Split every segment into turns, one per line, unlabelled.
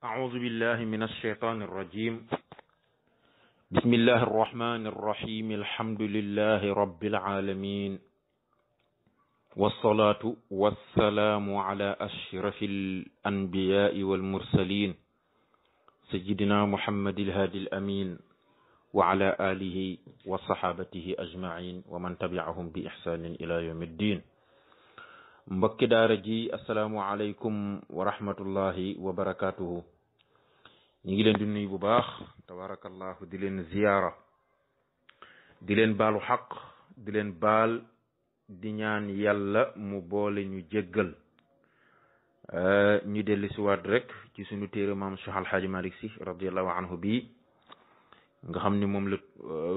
أعوذ بالله من الشيطان الرجيم. بسم الله الرحمن الرحيم. الحمد لله رب العالمين، والصلاة والسلام على أشرف الأنبياء والمرسلين سيدنا محمد الهادي الأمين وعلى آله وصحابته أجمعين ومن تبعهم بإحسان إلى يوم الدين. mbokki daara ji assalaamu aleykum wa rahmatullahi wa barakatuhu. ñi ngi leen di nuyu bu baax tabarakallahu, di leen ziyaara, di leen baalu xaq, di leen baal, di ñaan yàlla mu boole ñu jéggal. ñu dellu si waat rek ci sunu téere maam Cheikh Alhaaji Malick Sy radiallahu anhu bi nga xam ni moom la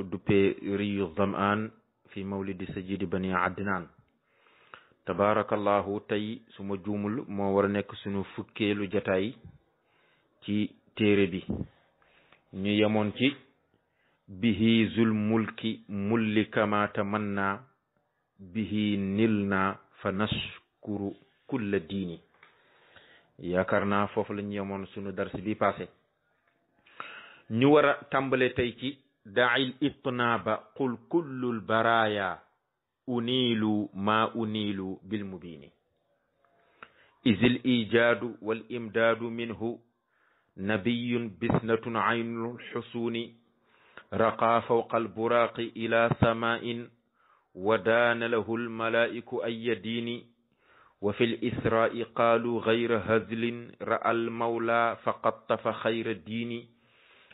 duppee riyu zamaan fi mawlidi sajidi bani adnaan. tabarakallahu, tey su ma juumul moo war a nekk sunu fukkeelu jataay ci téere bi. ñu yemoon ci bihi zul mulki mulli kama tamanna bihi nilna fa nashkuru kulla diini. yaakaar naa foofu la ñu yemoon sunu dars bi passé. ñu war a tàmbale tey ci dail itnaaba qul kullul baraya unilu ma unilu bil mubini izil ijadu wal imdadu minhu nabiyun bisnatun aynul xusuni raqa fawqa alburaqi ila samain wa daana lahu almalaiku ay diini wa fi lisrai qaalu gayra hazlin ra'a almawla faqattafa xayra diini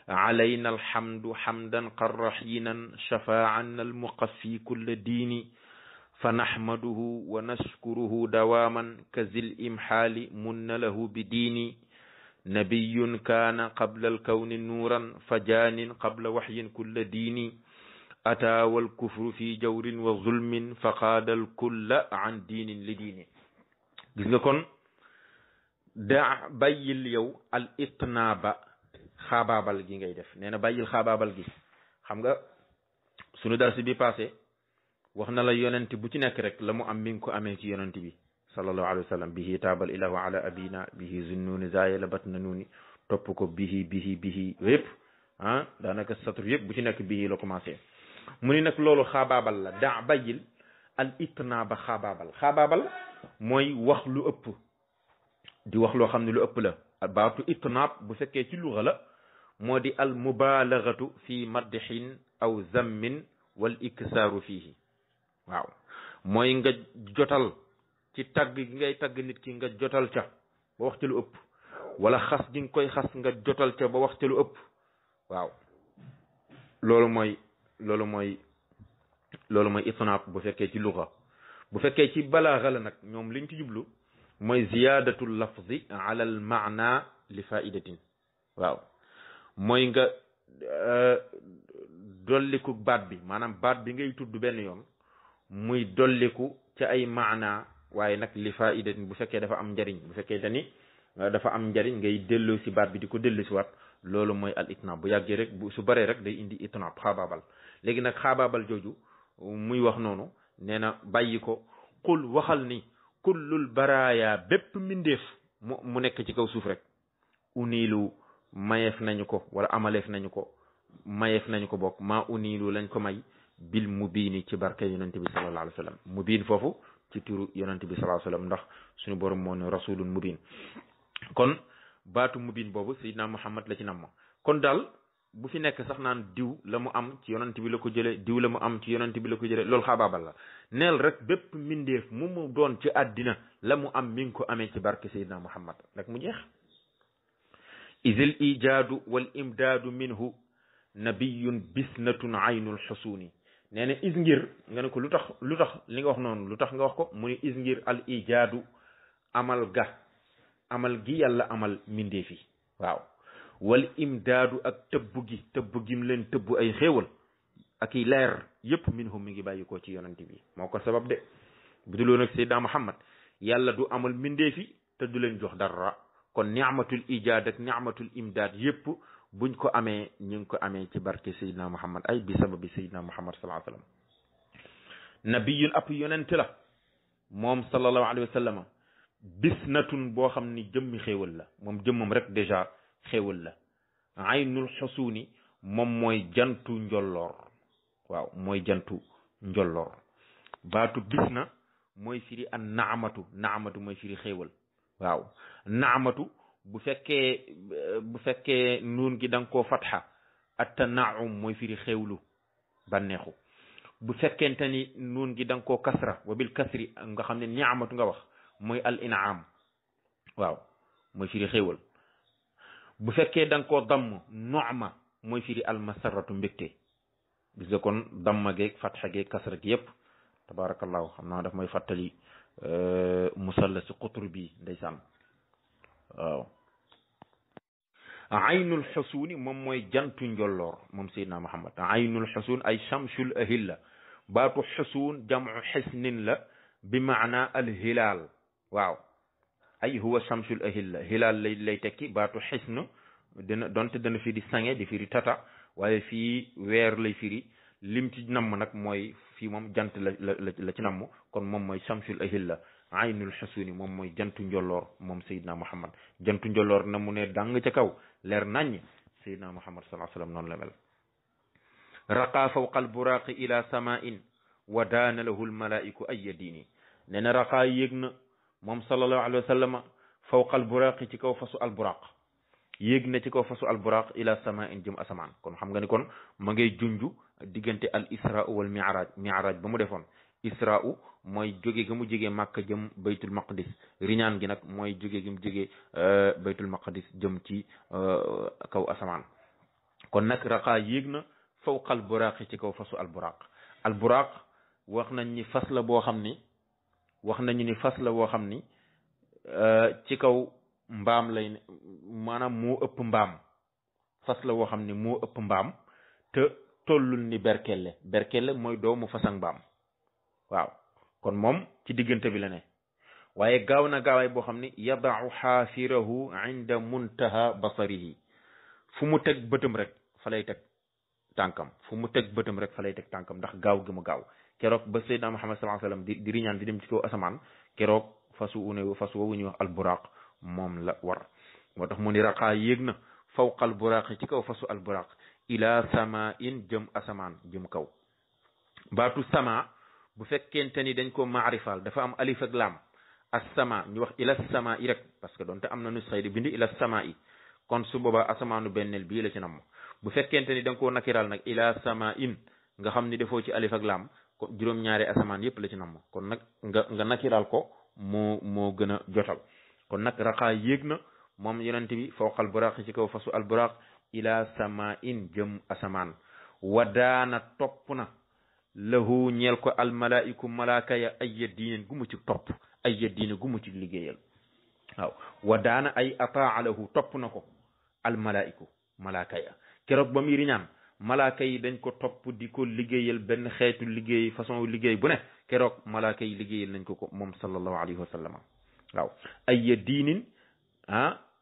alayna alhamdu hamdan qarrahinan shafa'an almuqaffi kulla diini fa naxmaduhu wa nashkuruhu dawaaman kazil imxaali munna lahu bi diini nabiyun kaana qabla alkawni nuuran fa jaanin qabla waxyin kulla diini ataa walkufru fi jawrin wa zulmin fa qaada alkulla an diinin li diini. gis nga kon daa bàyyil yow al itnaaba xaabaabal gi ngay def. nee na bàyyil xaabaabal gi. xam nga sunu darsi bi passé wax na la yonent bu ci nekk rek la mu am mi ngi ko amee ci yonent bi sallallahu alayhi wa sallam. bihi taabal ilahu ala abina bihi zunnuni zayela batna nuni topp ko bihi yëpp daanaka satr yëpp bu ci nekk bihi la commencé. mu ni nag loolu xaabaabal la. daa bàyyil al itnaaba xaabaabal mooy wax lu ëpp, di wax loo xam ne lu ëpp la. baatu itnaab bu fekkee ci luga la moo di al mubalagatu fi madhin aw zammin wal iksaaru fiihi. waaw mooy nga jotal ci tagg gi ngay tagg nit ki, nga jotal ca ba wax ca lu ëpp, wala xas gi nga koy xas nga jotal ca ba wax ca lu ëpp. waaw loolu mooy itnaab bu fekkee ci luga. bu fekkee ci balaaga la nag ñoom liñ ci jublu mooy ziyaadatul lafzi ala al maana li faidatin. waaw mooy nga dolliku baat bi, maanaam baat bi ngay tudd benn yoon muy dolliku ca ay maana, waaye nag li faidatin bu fekkee dafa am njariñ. bu fekkee dani dafa am njariñ ngay delloo si baat bi di ko delloo si waat, loolu mooy al itnaab. bu yàggee rek su baree rek day indi itnaab xaabaabal. léegi nag xaabaabal jooju muy wax noonu nee na bàyyi ko. qul waxal ni kullul baraaya bépp mbindeef mu nekk ci kaw suuf rek unilu mayeef nañu ko, wala amaleef nañu ko, mayeef nañu ko bokk maa unilu lañ ko may bil mubiini ci barke yonente bi sallallahu alayhi wa sallam. mubiin foofu ci turu yonente bi sallallahu alayhi wa sallam, ndax suñu borom moo ne rasulun mubiin. kon baatu mubiin boobu Seydina Muhammad la ci nam ma. kon daal bu fi nekk sax naan diw la mu am ci yonent bi la ko jële, diw la mu am ci yonent bi la ko jële, loolu xaabaabal la. neel rek bépp mbindeef mu doon ci àddina la mu am mi ngi ko amee ci barke Seydina Muhammad rek mu jeex. izil ijaadu wal imdaadu minhu nabiyun bisnatun aynul xusuni. nee na is ngir nga ne ko lu tax li nga wax noonu lu tax nga wax ko. mu ni is ngir al ijaadu amal gi yàlla amal mbindeef yi. waaw wal imdaadu ak tëbb gim leen tëbb ay xéewal ak i leer yëpp minhum mi ngi bàyyi ko ci yonent bi. moo ko sabab de. bu dul woon ak Seydina Muhammad yàlla du amal mbindeef yi te du leen jox dara. kon ni'matul ijaad ak ni'matul imdaad yëpp buñ ko amee ñu ngi ko amee ci barke Seydina Muhammad ay bi sababi Seydina Muhammad sallallahu alayhi wa sallam. nabiyun ab yonent la moom sallallahu alayhi wa sallam. bisnatun boo xam ni jëmmi xéewal la. moom jëmmam rek déjà xéewal la aynul xusuuni moom mooy jantu njolloor waaw mooy jantu njolloor baatu bis na mooy firi an naamatu mooy firi xéewal waaw naamatu bu fekkee nuun gi da nga koo fatxa attanaum mooy firi xéewlu bànneexu bu fekkente ni nuun gi da nga koo kasra wa bil kasri nga xam ne niamatu nga wax mooy al inaam waaw mooy firi xéewal bu fekkee da nga koo damm nuama mooy firi al masarratu mbégte gis nga kon damma geeg fatxa geeg kasra gi yépp tabarakallahu xam naa daf mooy fàttali musalla si xutur bi ndeysaan waaw aynul xusuuni moom mooy jantu njolloor moom Seydina Muhammad aynul xusuun ay chamsul ahilla baatu xusuun jamu xisnin la bi maana al hilaal waaw ay huwa chamsul ahilla hilaal lay tekki baatu xisn donte dana firi sange di firi tata waaye fii weer lay firi lim ci namm nag mooy fii moom jant la ci namm kon moom mooy chamsul ahilla aynul xusuuni moom mooy jantu njolloor moom Seydina Muhammad jantu njolloor na mu ne dàng ca kaw leer naññ Seydina Muhammad sallallahu alayhi wa sallam noonu la mel raqa fawqa alburaaqi ila samain wa daana lahu almalaiku ay diini nee na raqaa yéeg na moom sallallahu alayhi wa sallam fawqa alburaaqi ci kaw fasu alburaq yéeg na ci kaw fasu alburaq ila samain jëm asamaan kon xam nga ni kon ma ngay junju diggante al isra wal mi'raj ba mu defoon isra mooy jóge ga mu jógee Màkka jëm baytul maqdis riñaan gi nag mooy jóge gi mu jógee baytul maqdis jëm ci kaw asamaan kon nag raqaa yéeg na fawqa alburaq ci kaw fasu alburaq wax nañ ni fas la boo xam ni ci kaw mbaam lay maanaam moo ëpp mbaam fas la woo xam ni moo ëpp mbaam te tollul ni berkelle mooy doomu fas ak mbaam waaw kon moom ci diggante bi la ne waaye gaaw na gaawaay boo xam ni yadau xaafirahu inda muntaha basarihi fu mu teg bëtam rek fa lay teg tànkam ndax gaaw gi mu gaaw keroog ba Seydina Muhammad sallallahu alayhi wasallam di riñaan di dem ci kaw asamaan keroog fas woowu ñuy wax alburaq moom la war moo tax mu ni raqaa yéeg na fawqa alburaq ci kaw fasu alburaq ila samain jëm asamaan jëm kaw baatu sama bu fekkente ni dañ ko maarifal dafa am alif ak laam as-sama ñu wax ila sama i rek parce que donte am na nusxa di bind ila sama i kon su boobaa asamaanu benneel bii la ci nam bu fekkente ni da nga koo nakiral nag ila sama in nga xam ni defoo ci alif ak laam ko juróom-ñaari asamaan yépp la ci nam kon nag nga nakiral ko moo gën a jotal kon nag raqaa yéeg na moom yonent bi fawqal buraq ci kaw fasu al buraq ila sama in jëm asamaan wadaana topp na lahu ñeel ko almalaiku malaaka ya ay diinen gu mu ci topp ay diine gu mu ci liggéeyal waaw wa daana ay ataa lahu topp na ko almalaiku malaaka ya keroog ba muy riñaan malaaka yi dañ ko topp di ko liggéeyal benn xeetu liggéey façon liggéey bu ne keroog malaaka yi liggéeyal nañ ko moom sallallahu alayhi wa sallam waaw ay diinin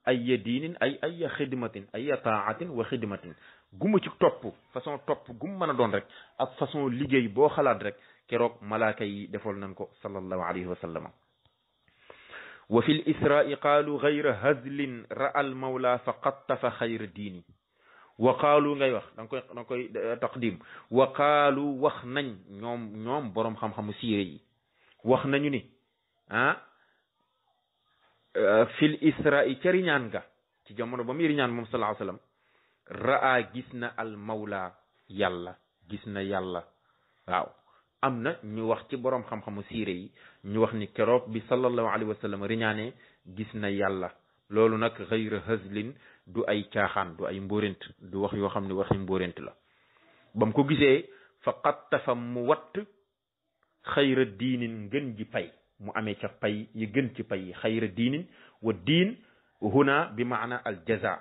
ay diinin ay xidmatin ay taatin wa xidmatin gumu ci topp façon topp gum mën a doon rek ak façon liggéey boo xalaat rek keroog malaaka yi defal nañ ko sallallahu alayhi wa sallam wa fi l israai qaalu gayra hazlin ra al mawla fa qattafa xayra diini wa qaalu ngay wax da nga koy taqdim wa qaalu wax nañ ñoom boroom xam-xamu siire yi wax nañu ni fil isra'i ca riñaan ga ci jamono ba muy riñaan moom sallallahu alayhi wa sallam raa gis na al mawla yàlla gis na yàlla waaw am na ñu wax ci boroom xam-xamu siire yi ñu wax ni keroog bi sallallahu alayhi wa sallam riñaane gis na yàlla loolu nag xayra hazlin du ay caaxaan du ay mbóorent du wax yoo xam ne waxi mbóorent la ba mu ko gisee fa qattafa mu watt xayra diinin ngën ji pay mu amee ca pay yi gën ci pay yi xayra diinin wa diin huna bi maana al jaza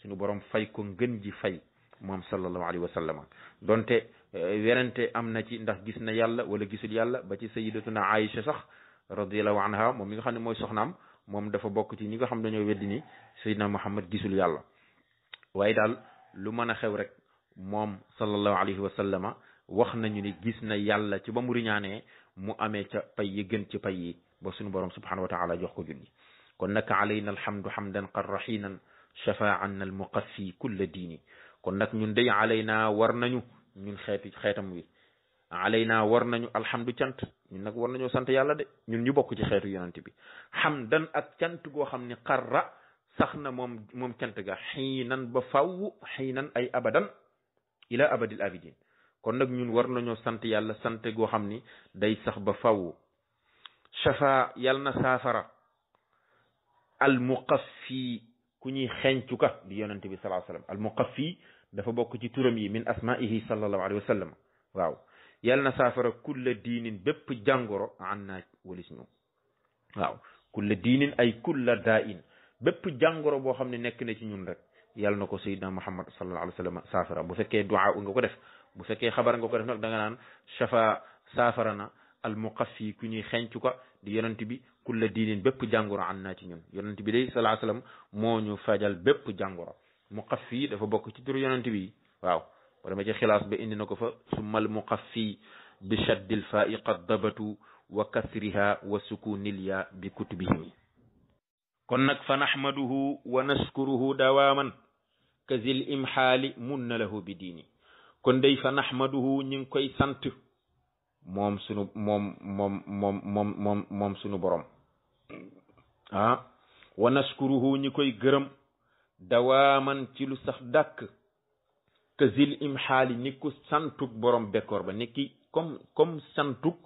suñu borom fay ko ngën ji fay moom sallallahu alayhi wa sallam donte werante am na ci ndax gis na yàlla wala gisul yàlla ba ci sayidatuna Aïcha sax radiallahu anha moom mi nga xam ne mooy soxnaam moom dafa bokk ci ñi nga xam dañoo weddi ni Seydina Muhammad gisul yàlla waaye daal lu mën a xew rek moom sallallahu alayhi wa sallama wax nañu ni gis na yàlla ci ba mu riñaanee mu amee ca pay yi gën ci pay yi ba suñu borom subhanahu wa taala jox ko julli kon nag alayna alhamdu hamdan qarrahinan shafa anna al muqaffi kulla diini kon nag ñun day alayna war nañu ñun xeetam wi alayna war nañu alhamdu cant ñun nag war nañoo sant yàlla de ñun ñu bokk ci xeetu yonent bi hamdan ak cant goo xam ni qarra sax na moom cant ga xiinan ba faww xiinan ay abadan ila abadil abidin kon nag ñun war nañoo sant yàlla sant goo xam ni day sax ba faww shafa yàlla na saafara al muqaffi ku ñuy xencu ka di yonente bi sallallahu alayhi wa sallam al muqaffi dafa bokk ci turam yi min asmaihi sallallahu alayhi wa sallam waaw yàlla na saafara kulla diinin bépp jàngoro an naa walis ñu waaw kulla diinin ay kulla daa in bépp jàngoro boo xam ne nekk na ci ñun rek yàlla na ko sayyidina muhammad sallallahu alayhi wa sallam saafara bu fekkee du'a nga ko def bu fekkee xabar nga ko def nag da nga naan shafa saafara na al muqaffi ku ñuy xencu ka di yonent bi kulla diinin bépp jàngoro an naa ci ñun yonent bi day sallallahu alayhi wasallam moo ñu fajal bépp jàngoro muqaffi dafa bokk ci turu yonent bi waaw wala ma ci xilaas ba indi na ko fa summal muqaffi bi shaddil fa'i qad dabatu wa kasriha wa sukunil ya bi kutubihim kon nag fa nahmaduhu wa nashkuruhu dawaman kazil imhaali munna lahu bi diini kon day fa nahmaduhu ñu ngi koy sant moom sunu moom sunu borom ah wa nashkuruhu ñi koy gërëm dawaaman ci lu sax dàkk que zil imxaali ni ku santuk borom bekkoor ba ni ki comme santuk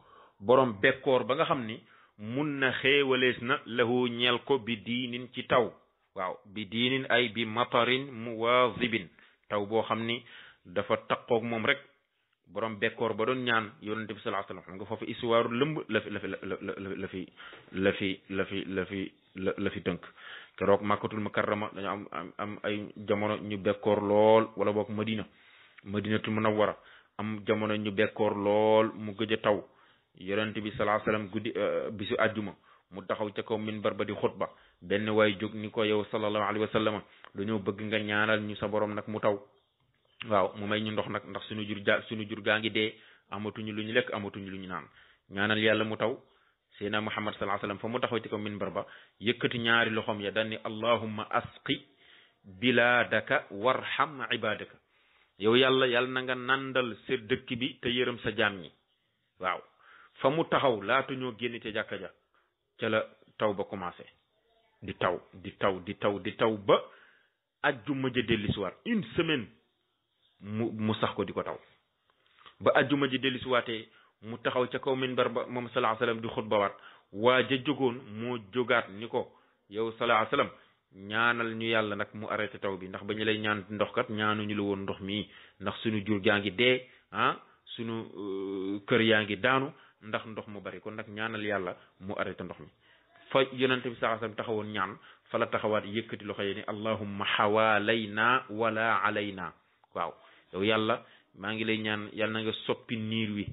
borom bekkoor ba nga xam ni mun na xéewalees na lahu ñeel ko bi diinin ci taw waaw bi diinin ay bi matarin muwaazibin taw boo xam ni dafa taqoog moom rek borom bekkoor ba doon ñaan yonente bi sallallahu alayhi wasallam xam nga foofu histoire lëmb la fi tënk keroog makkatul mukarrama dañu am ay jamono ñu bekkoor lool wala boog madinatul munawwara am jamono ñu bekkoor lool mu gëj a taw yonente bi sallallahu alayhi wasallam guddi bisu àjjuma mu taxaw ca kaw minbar ba di xutba benn waay jóg ni ko yow sallallahu alayhi wasallam dañoo bëgg nga ñaanal ñu sa borom nag mu taw waaw mu may ñu ndox nag ndax suñu jur gaa ngi dee amatuñu lu ñu lekk amatuñu lu ñu naan ñaanal yàlla mu taw seydina muhammad sallallahu alayhi wasallam fa mu taxaw ci ko minbar ba yëkkati ñaari loxoom ya daan ni allahumma asqi bilaadaka warham ibadaka yow yàlla na nga nandal sa dëkk bi te yërëm sa jaam ñi waaw fa mu taxaw laata ñoo génn ca jàkka ja ca la taw ba commencé di taw ba ajjuma ja dellusiwaat une semaine mu sax ko di ko taw ba ajjuma ji dellusiwaatee mu taxaw ca kaw minbar ba moom sallallahu alayhi wasallam di xutbawaat waa ja jógoon moo jógaat ni ko yow sallallahu alayhi wasallam ñaanal ñu yàlla nag mu arrêté taw bi ndax ba ñu lay ñaan ndox kat ñaanuñu la woon ndox mii ndax suñu jur gaa ngi dee suñu kër yaa ngi daanu ndax ndox mu bari kon nag ñaanal yàlla mu arrêté ndox mi fa yonente bi sallallahu alayhi wasallam taxawoon ñaan fa la taxawaat yëkkati loxo yi ni allahumma xawaalayna wala alayna waaw yow yàlla maa ngi lay ñaan yàlla na nga soppi niir wi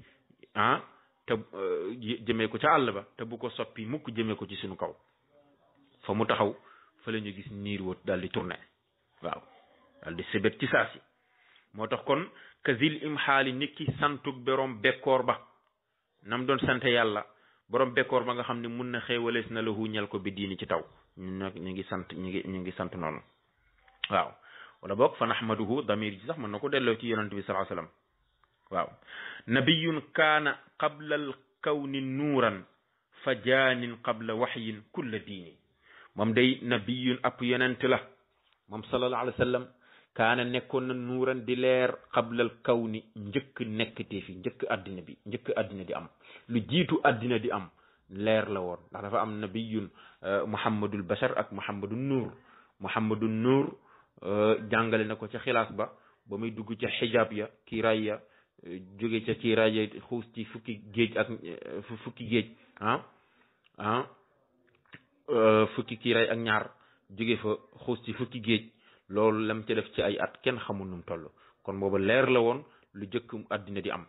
te jëmee ko ca àll ba te bu ko soppi mukk jëmee ko ci suñu kaw fa mu taxaw fa la ñu gis niir woot daal di tourné waaw daal di sebet ci saasi moo tax kon kazil imxaali nit ki santug borom bekkoor ba nam doon sant yàlla borom bekkoor ba nga xam ne mun na xéewalees na la huñal ko bi diini ci taw ñun nag ñu ngi sant noonu waaw wala boog fa nahmaduhu damir ji sax mën na ko delloo ci yonent bi sallallahu alayhi wasallam waaw nabiyun kaana qabla al kawni nuuran fa jaanin qabla waxyin kulla diini moom day nabiyun ab yonent la moom sallallahu alayhi wasallam kaana nekkoon na nuuran di leer qabla al kawni njëkk nekkatee fi njëkk àddina di am lu jiitu àddina di am leer la woon ndax dafa am nabiyun muhammadul bashar ak muhammadun nuur jàngale na ko ca xilaas ba muy dugg ca xijaab ya kiiraay ya jóge ca kiiraay ya xuus ci fukki géej fukki kiiraay ak ñaar jóge fa xuus ci fukki géej loolu lam ca def ci ay at kenn xamul num toll kon booba leer la woon lu jëkk àddina di am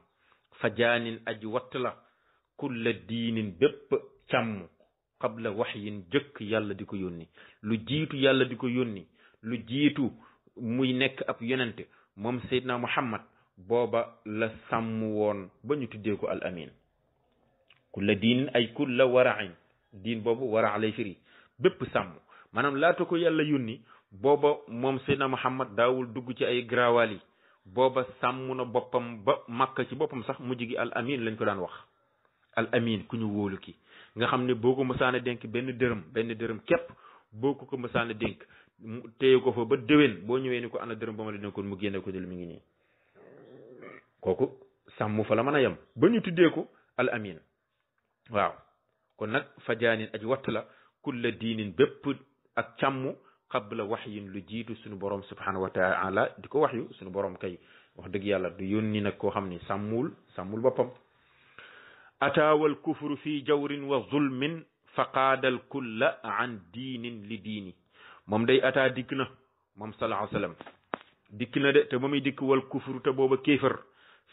fa jaanin aji watt la kulla diinin bépp càmm qabla waxyin jëkk yàlla di ko yónni lu jiitu yàlla di ko yónni lu jiitu muy nekk ab yonente moom Seydina Muhammad booba la sàmm woon ba ñu tuddee ko al amin kulla diinin ay kulla warain diin boobu wara lay firi bépp sàmm maanaam laata ko yàlla yónni booba moom Seydina Muhammad daawul dugg ci ay garawaal yi booba sàmm na boppam ba Makka ci boppam sax mujj gi al amin lañ ko daan wax al amin ku ñu wóolu ki nga xam ne boo ko mësaan a dénk benn dërëm képp boo ko mësaan a dénk téye ko fa ba déwén boo ñëwee ni ko ana dërëm ba ma la dénkoon mu génne ko jël mi ngi nii kooku sàmm fa la mën a yem ba ñu tuddee ko al amin waaw kon nag fajaanin aji watt la kulla diinin bépp ak càmm qabla waxyin lu jiitu suñu borom subhanahu wa taala di ko waxyu suñu borom kay wax dëgg yàlla du yónni nag koo xam ni sàmmul boppam ataawal kufru fi jawrin wa zulmin faqaadal kulla an diinin li diini moom day ataa dikk na moom sallallahu alayhi wa sallam dikk na de te ba muy dikk wal kufru te booba kéefër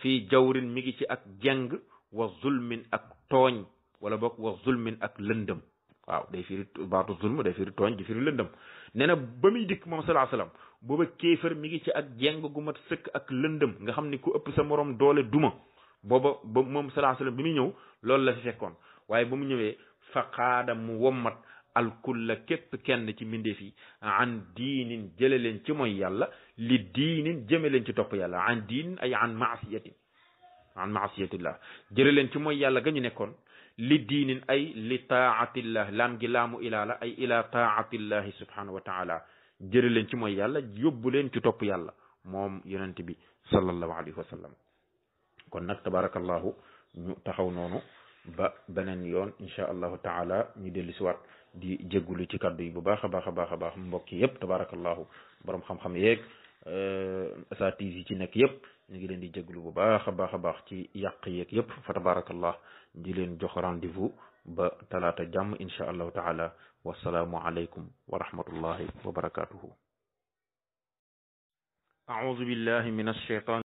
fii jawrin mi ngi ci ak jeng wa zulmin ak tooñ wala boog wa zulmin ak lëndëm waaw day firi baatu zulm day firi tooñ di firi lëndëm nee na ba muy dikk moom sallallahu alayhi wa sallam booba kéefër mi ngi ci ak jeng gu mat sëkk ak lëndëm nga xam ni ku ëpp sa morom doole duma booba ba moom sallallahu alayhi wa sallam bi muy ñëw loolu la fi fekkoon waaye ba mu ñëwee faqaada mu wommat alkulla képp kenn ci mbindeef yi an diinin jële leen ci mooy yàlla li diinin jëme leen ci topp yàlla an diinin ay an maasiyatillah jële leen ci mooy yàlla ga ñu nekkoon li diinin ay li taatillah laam gi laamu ilaa la ay ila taatillahi subhanahu wa taala jële leen ci mooy yàlla yóbbu leen ci topp yàlla moom yonent bi sallallahu alayhi wa sallam kon nag tabarakallahu ñu taxaw noonu ba beneen yoon insha allahu taala ñu dellu si waat di jéggulu ci kaddu yi bu baax a baax a baax a baax mbokk yëpp tabarakallahu borom xam-xam yeeg asatis yi ci nekk yëpp ñu ngi leen di jéggulu bu baax a baax ci yàq yeeg yëpp fa tabarakallah di leen jox rendez-vous ba talaata jàmm insha allahu taala wasalaamu aleykum wa rahmatullahi wa barakatuhu. أعوذ بالله من الشيطان